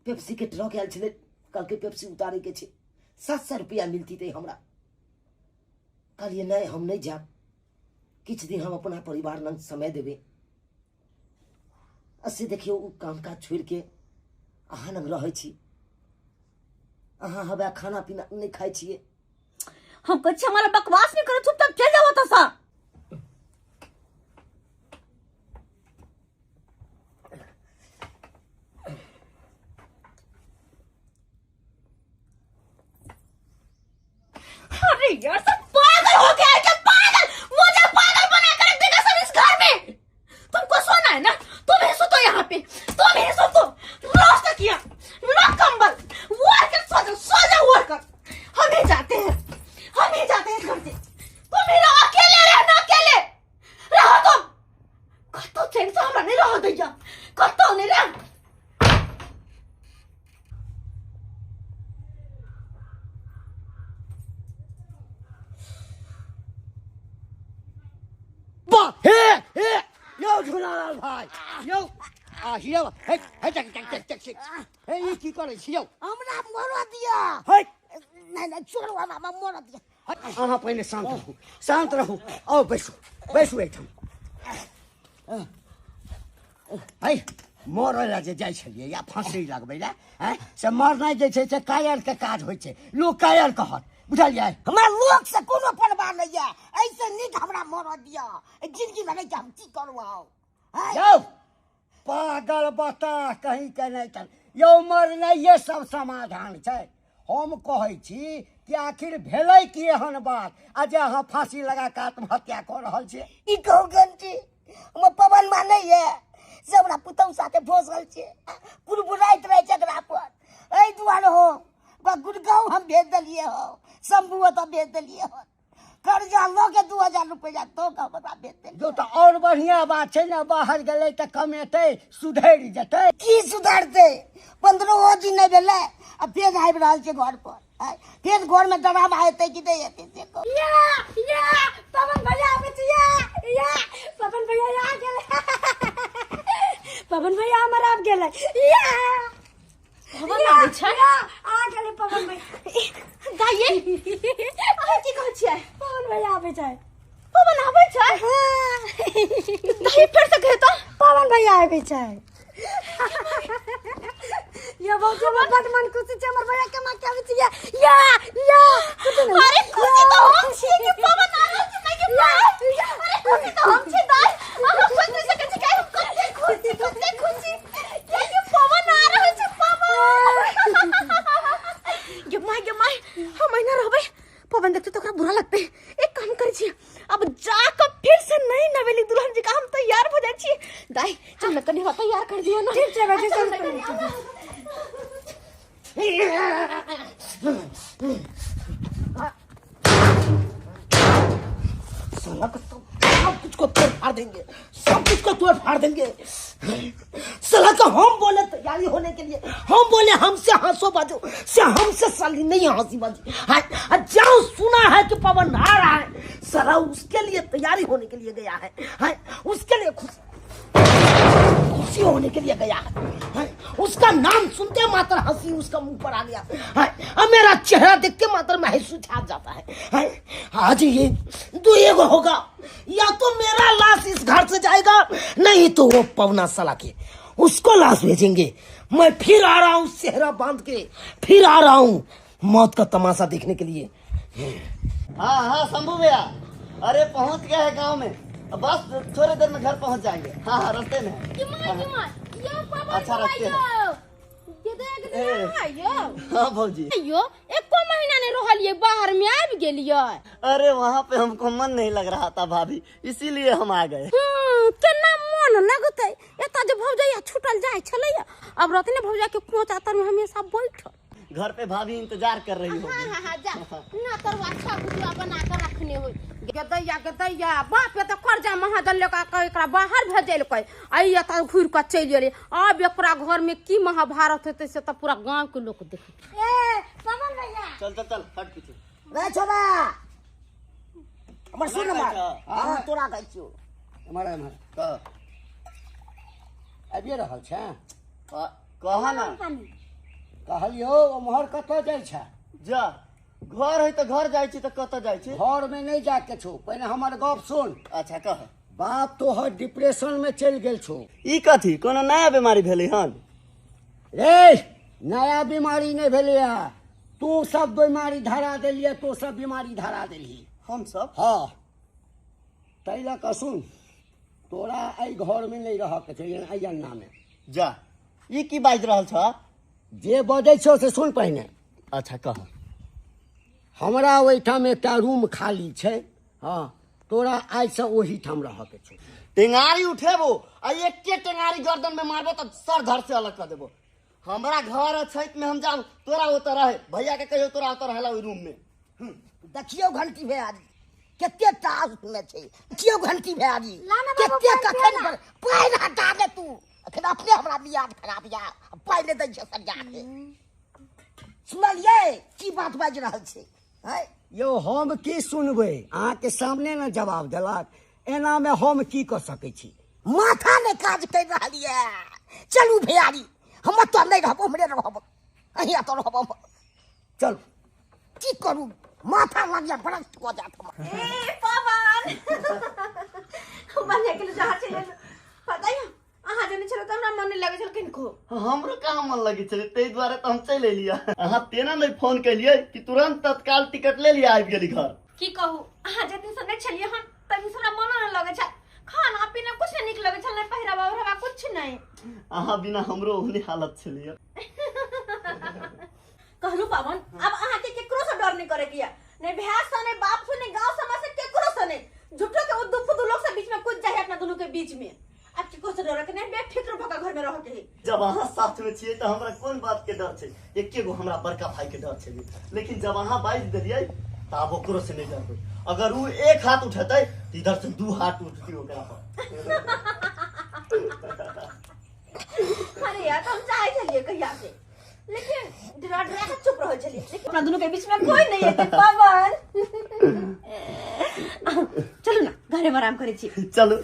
पेप्सी के ट्रक आयल छलै, कहलकै पेप्सी उतारे के छै, 700 रुपया मिलती तै हमरा। कहलियै नहि हम नहि जायब, किछु दिन हम अपना परिवार लग समय देबै। आ से देखियौ ओ काम काज छोड़ि के अहाँ लग रहै छी, अहाँ हवा खाना पीना नहि खाइ छियै। हम कहै छी हमारा बकवास नहीं करो, चुपचाप चल जाओ ओतऽ सँ। अरे अरे यार सब पागल हो गया है क्या पागल मुझे पागल बना कर रख देगा सब इस घर में तुमको सोना है ना तुम ही सोतो यहाँ पे तुम ही सोतो रोज तकिया लो कंबल ओढ़ कर सो जाओ सो जाओ ओढ़ कर हम ही जाते हैं हम ही जाते हैं इस घर से तुम ही रहो अकेले रहना अकेले रहो तुम कतो चैन से हमरा नहीं रहो दैया कतो नहीं रह बा हे हे यौ झुनालाल भाई यौ आ यौ हे हे चक चक चक चक चक हे ई की करै छी यौ हमरा मरऽ दिअ हे नहि नहि छोड़ू हमरा हमरा मरऽ दिअ अहाँ पहिने शान्त रहू शान्त रहू आउ बैसू बैसू एहिठाम है मरय लए जे जाइ छलियै या फाँसी लगबै लए आँय से मरनाइ जे छै से कायरके काज होइ छै लोक कायर कहत बुझलियै हमरा लोक से कोनो परवाह नहि यऽ एहिसँ नीक हमरा मरऽ दिअ एहि जिंदगी मे रहि हम की करू आउ आँय? यौ पागल बता कहीं के नहि चल यौ मरनाइए सब समाधान छै हम कहै छी कि आखिर भेलै की एहन बात आ जे अहाँ फाँसी लगा कऽ आत्महत्या कऽ रहल छियै ई कहू घंटी हमर पवन मानै ये से हमरा पुतहु साथे फँसल छै कुरबुराइत रहै छै एकरा पर एहि दुआरे हो ओकरा गुड़गाँव हम भेज देलियै हो शंभू ओतऽ भेज देलियै हो कर्जा लऽ के 2000 रुपैआ दऽ कऽ हम ओकरा भेज देलियै जो तऽ आओर बढ़िआँ बात छै ने बाहर गेलै तऽ कमेतै सुधरि जेतै की सुधरतै 15 दिन नहि भेलै आ फेर आबि रहल छै घर पर आँय, फेर घर में ड्रामा हेतै कि नहि हेतै से कहू। या या पवन भैया आबै छै या या पवन भैया आ गेलै पवन भैया हमर आबि गेलै या पवन आबै छै या, आ गेलै पवन भैया दाइये अहाँ की कहै छियै पवन भैया आबै छै पवन आबै छै दाइ फेर से कहे तऽ पवन भैया आबै छै ये भौजी हमर बड मन खुशी छै हमर भैया केना के आबै छै या या या अरे खुशी तऽ हम छियै कि पवन आ रहल छै माय के अरे खुशी तऽ हम छियै दाइ अहाँ सोच नहि सकै छी कि हम कते खुशी कते खुशी कियाकि पवन आ रहल छै पवन गे माय गे माय हम एना रहबै पवन देखते तऽ ओकरा बुरा लगतै एक काम करै छी अब जाकऽ फिर से नई नवेली दुल्हन जी का हम तैयार भऽ जाइ छी दाइ चल ने कनि हमरा तैयार कर दिअ ना ठीक छै बेटी चल चल कनि आबऽ। साला का सब सब कुछ को तोड़ फाड़ देंगे सब कुछ को तोड़ फाड़ देंगे साला का हम बोले तैयारी होने के लिए हम बोले हमसे हंसो बाजो से हमसे साली नहीं हंसी बाजी हाँ, हाँ, जाओ सुना है कि पवन आ रहा है साला उसके लिए तैयारी होने के लिए गया है हाँ, उसके लिए खुश खुशी होने के लिए गया है हाँ, उसका नाम सुनते मात्र हंसी उसका मुंह पर आ गया हाँ, अब मेरा चेहरा देखते मात्र महसूस छाप जाता है हाँ, आज ये दो एगो होगा या तो मेरा लाश इस घर से जाएगा नहीं तो वो पवना साला के उसको लाश भेजेंगे मैं फिर आ रहा हूँ सेहरा बांध के फिर आ रहा हूँ मौत का तमाशा देखने के लिए हाँ हाँ शंभू भैया अरे पहुंच गए हैं गांव में बस थोड़े देर में घर पहुंच जाएंगे हाँ हाँ रास्ते में हैं। कि माय कि माय यो पवन अच्छा, रखते हैं। यो के देख ए। ना यो हाँ भौजी यो एको महीना नहीं रहलिए बाहर में आबि गेलिए अरे वहाँ पे हमको मन नहीं लग रहा था भाभी इसीलिए हम आ गए केना मन लगतै एतऽ जे भौजैया छूटल जाइ छलैया अब रहते ने भौजा के कोचा तर में हमेशा बैठल घर पे भाभी इंतजार कर रही होगी हाँ हाँ जा ना तरुआ छह भुजिया बना के रखने हो गदैया गदैया बाप के तऽ कर्जा महाजन लेकर के एकरा बाहर भेजलकै आ ई एतऽ घुरि कऽ चलि गेलै आब एकरा घर में की महाभारत हेतै से तऽ पूरा गाँव के लोक देखतै ए पवन भैया चल चल चल हट पीछे रे छोरा हमर सुन हमरा हमर कहै छह? हाँ तोरा कहै छियौ एम्हर एम्हर कह आबिए रहल छै कह ना कहलियौ ओम्हर कतऽ जाइ छै जा घर है तऽ घर जाइ छी तऽ कतऽ जाइ छी घरमे नहि जाके छौ पहिने हमर गप सुन अच्छा कह बाप तोहर डिप्रेशन मे चलि गेल छौ ई कथी कोनो नया बीमारी भेलै हन रे नया बीमारी नहि भेलै हँ तू सब बीमारी धरा देलियै तू सब बीमारी धरा देलही हम सब हँ ताहि लऽ कऽ सुन तोरा एहि घरमे नहि रहऽके छै एहि अंगनामे जा ई की बाजि रहल छ जे बजै छौ से सुन पहिने अच्छा कह हमरा ओहिठाम एकटा रूम खाली छै। हँ, तोरा आइसँ ओहिठाम रहऽके छौ। टेंगारी उठेबो आ एके टेंगारी गर्दन में मारबो तऽ सर धर से अलग कर देबो। हमरा घर अछैत में हम जाब, तोरा ओतऽ रहे, भैया के कहियो तोरा ओतऽ रहेला ओहि रूम में। देखियौ घंटी भैयारी कते टास्क में छै। देखियौ घंटी भैयारी ला ना बाबू, कते पानि कखन पिया ना। पानि हटा दे तू, अखन अपने हमरा मियाज खराब या पानि दै छै सरिया के। सुनलियै की बात बाजि रहल छै? हैं? यौ हम की सुनबै, अहाँके सामने ने जवाब देलक, एना में हम की कऽ सकै छी? माथा ने काज कर रहल ये। चलू भैयारी, हम ओतऽ नहि रहब, उम्हरे रहब, अहीं एतऽ रहब हम। चलू। की करू, माथा लगिया भ्रष्ट कऽ जायत हमर। ए पवन, बढ़िया के जहाँ चलि एलहुँ। पता यऽ अहाँ जने छलहुँ तऽ हमरा मन नहि लगै छल किनको। हमरो कहाँ मन लगै छलै, ताहि दुआरे तऽ हम चलि एलियै। अहाँ तेना नहि फोन केलियै कि तुरंत तत्काल टिकट ले लियै, आबि गेली घर। की कहू, अहाँ जे दिनसँ नहि छलियै हन तहि दिनसँ हमरा मनो नहि लगै छल, खाना पीना कुछ नहि नीक लगै छल, नहि पहिरावा ओढ़ावा कुछ नहि। अहाँ बिना हमरो ओहने हालत छलैया। कहलू पवन, अब अहाँ के केकरो से डर नहीं करे के या, नहीं भैया से, नहीं बाप से, नहीं गांव समाज से, केकरो से नहीं। झूठो के उद्दू फुद्दू लोग से बीच में कूद जाए अपना दोनों के बीच में। अब केकरो से डर के नहीं, बेफिक्र भऽ के घर में रह के है। जब अहाँ साथ में छियै तऽ हमरा कोन बात के डर छै? एके गो हमरा बड़का भाई के डर छै, लेकिन जब अहाँ बाजि देलियै तऽ आब ओकरो से नहीं डरबै। अगर उ एक हाथ उठेतै तऽ इधर से दू हाथ उठती ओकरा पर। अरे यार, हम चाहे छलियै कहिया से, लेकिन डरा डरा के चुप रहल छलियै। लेकिन अपना दोनों के बीच में कोई नहीं है पवन। चलू ना घरे में आराम करै छी। चलू।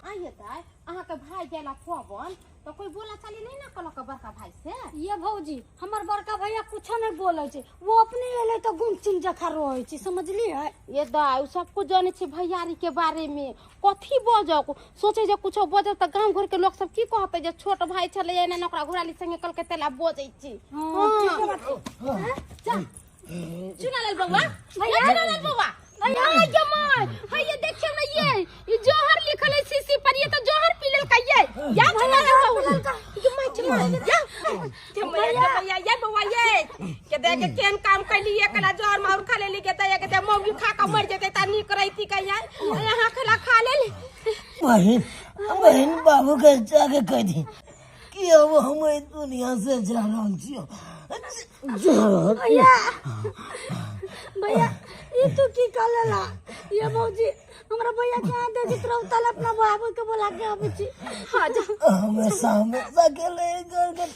आइए दाइ, अहाँके भाई गेला पवन तऽ कोई बोला चाली नहीं ना कहलक बड़का भाई से? ये भौजी, हमर बड़का भैया कुछो नहीं बोलै छै, वो अपने एलै तऽ गुम चिन जखा रहै छै, समझलियै? ये दाइ, उ सब कुछ जानै छै भैयारी के बारे में, कथी बजक सोचे जे कुछो बजत तऽ गाँव घर के लोग सब की कहतै जे छोट भाई छलै एना ने ओकरा घुराली संगे कहलकै तेला बजै छी। हाँ, जा चुना लाल बउआ, भैया चुना लाल बउआ, भैया ये माय, है ये देखियो ना ये जहर लिखल है सीसी पर, ये तो जहर पी लेलकै ये। या चुना लाल बउआ, ये my चुना या के भैया भैया ये बउआ ये के देख के केन काम कैली, ये कला जहर मार खा लेली के दया के दे मौगी खा के मर जेतै त नीक रहिती के यार, यहाँ खला खा लेली। बहिन, बहिन बाबू के जाके कह दी कि अब हम एहि दुनिया से जा रहल छियौ, जा रहल। भैया, भैया ई तू की कह लेला? ये भौजी, हमरा भैया के यहाँ देखित रहू तल अपना बाबू के बोला के आबै छी। हाँ जा। हमेशा हमेशा के लिए घर के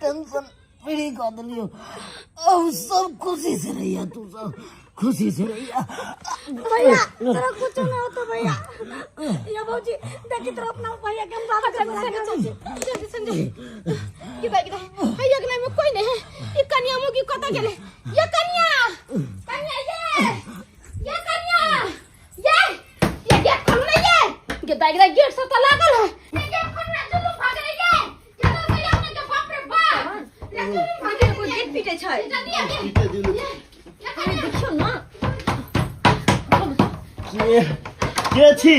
टेंशन फ्री कर दिलियो, अब सब खुशी से रहिया, तू सब खुशी से रहिया। भैया तोरा कुछ ना होतो भैया। ये भौजी देखित रहो अपना भैया के हम बाबू के बोला के आबै छी। जल्दी संजय किदा किदा है अगना में कोई नहीं है। ई कन्या मुगी कत गेले? ये कन्या, कन्या ये, ये कन्या ये, ये गेट खोल ना ये गेट दाई गेट से तो लागल है। ये गेट खोल ना, जुलूम भाग रे ये, ये तो भैया अपने के बाप रे बाप, ये जुलूम भाग रे। कोई गेट पीटे छै। जल्दी आ गे। पीटे दिलु। ये कन्या देखियौ ना के छी?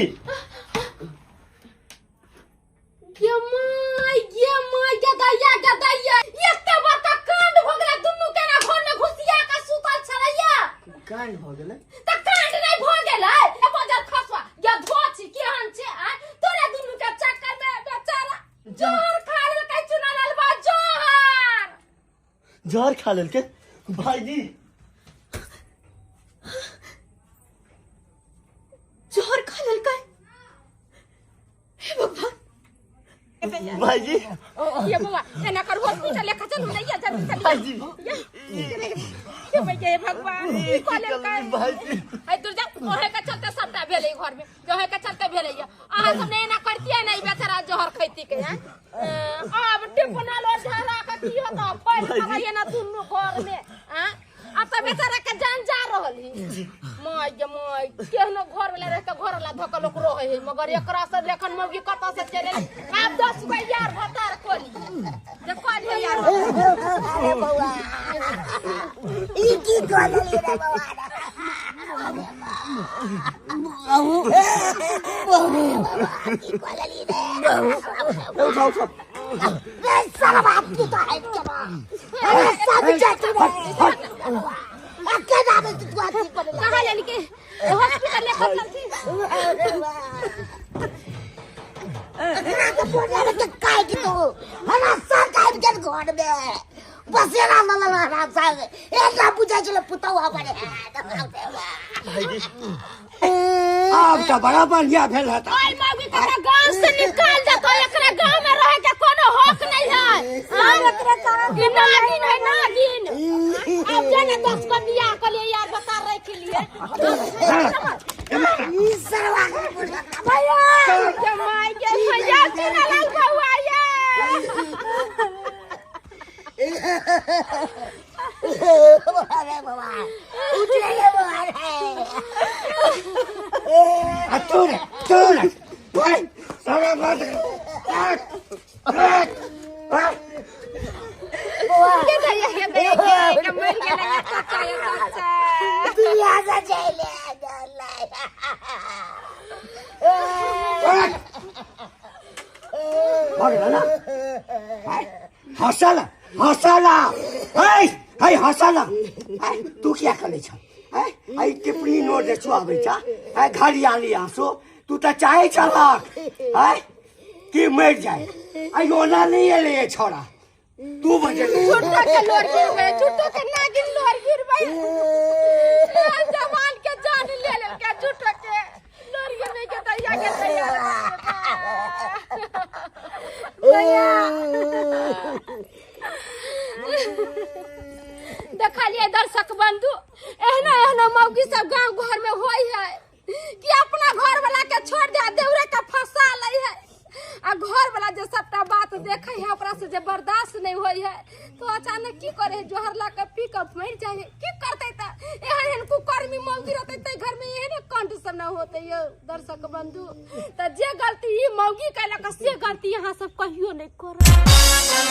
ये my, ये my, ये दैया, ये दैया, एते बड़का कांड भ गेलै, दुनू केना घर में घुसिया के सुतल छलैया। कांड भ गेलै? त कांड नहि भ गेलै, ए बजर खसुआ, ये धोची केहन छै आ तोरा दुनू के चक्कर में बेचारा जहर खा लेलकै चुना लालबा, जहर जहर खा लेलकै भाईजी, जहर खा लेलकै। हे भगवान। भाईजी ये बउआ एना कर हॉस्पिटल लेके चलू ने, ये जल्दी चलिए। भाईजी ये भैया, हे भगवान, की कऽ लेलकै भाईजी? है दुर्जा, ओहे के चलते सबटा भेलै घर में, ओहे के चलते भेलै। अहाँ सब ने एना करतियै ने, ई बेचारा जहर खैती के हैं। अब टिपना लो ढारा के की होता फैल करैये ना दुनू घर में। अब तो बेचारा के जान जा रहल ही। My गे my, केहनो घर वाला रहे त घर वाला धक लोक रहे है, मगर एकरा से लेखन मौगी कत से चले। आब 10 गो यार भतार कोली जे कोली यार। अरे बउआ, ई की कह देलियै रे बउआ? बाबू, बाबू, की कह देलियै रे? उठाओ उठाओ। रे साला तू तो है के बा अरे सब जात रे आ के जाने तू अथी करे कहाँ लेलके हॉस्पिटल लेकर चलती एकरा के बोले रे के काहे की तू हमरा सर काहे के घर में बसेरा लल हमरा सर एकरा बुझाइ छलै पुतहु हमर भाईजी आब तऽ बड़ा बढ़िया भेल हता ओइ मौगी के तऽ गांव से निकाल देतो एकरा गांव में रहे के कोनो हक नहीं है एकरा कारण ई नागिन है नागिन अब जाने 10 को बियाह के लिए यार बता रहे के लिए ई सरवा के बुझा भैया के माय के भैया चुना लाल बउआ ये अरे बाबा उठे रे बाबा रे आ तू रे तू रे ओए सारा बात के भैया के भैया के मर गेलै ये चाचा ये चाचा तू यहाँ से चले भऽ गेल ना हँसल हँसल है है हँसल है तू किया करै छ है है टिप्पणी नोट जे चुआबै छ है घरियाली आंसू तू तऽ चाहै छलक है कि मरि जाए आई ओना नहि एलै ये छौड़ा तू बजेले झूठो के लोर गिरबै झूठो के नागिन लोर गिरबै जवान के जान ले लेलकै झूठो के लोर गिरबै के दैया के दैया देखलिए दर्शक बंधु एहनो एहनो मौगी सब गांव घर में होई है कि अपना घर वाला के छोड़ दे देवरे के फंसा लै है आ घर वाला जे सबटा बात देखे है ओकरा से जे बर्दाश्त नहीं होई है तो अचानक की करे है जोहर ला के पी के मर जाए है की करते त एहन एहन कुकर्मी मौगी रहते ते घर में एहन कंठ सब ना होते यो दर्शक बंधु त जे गलती ई मौगी कैलक से गलती यहाँ सब कहियो नहीं करत।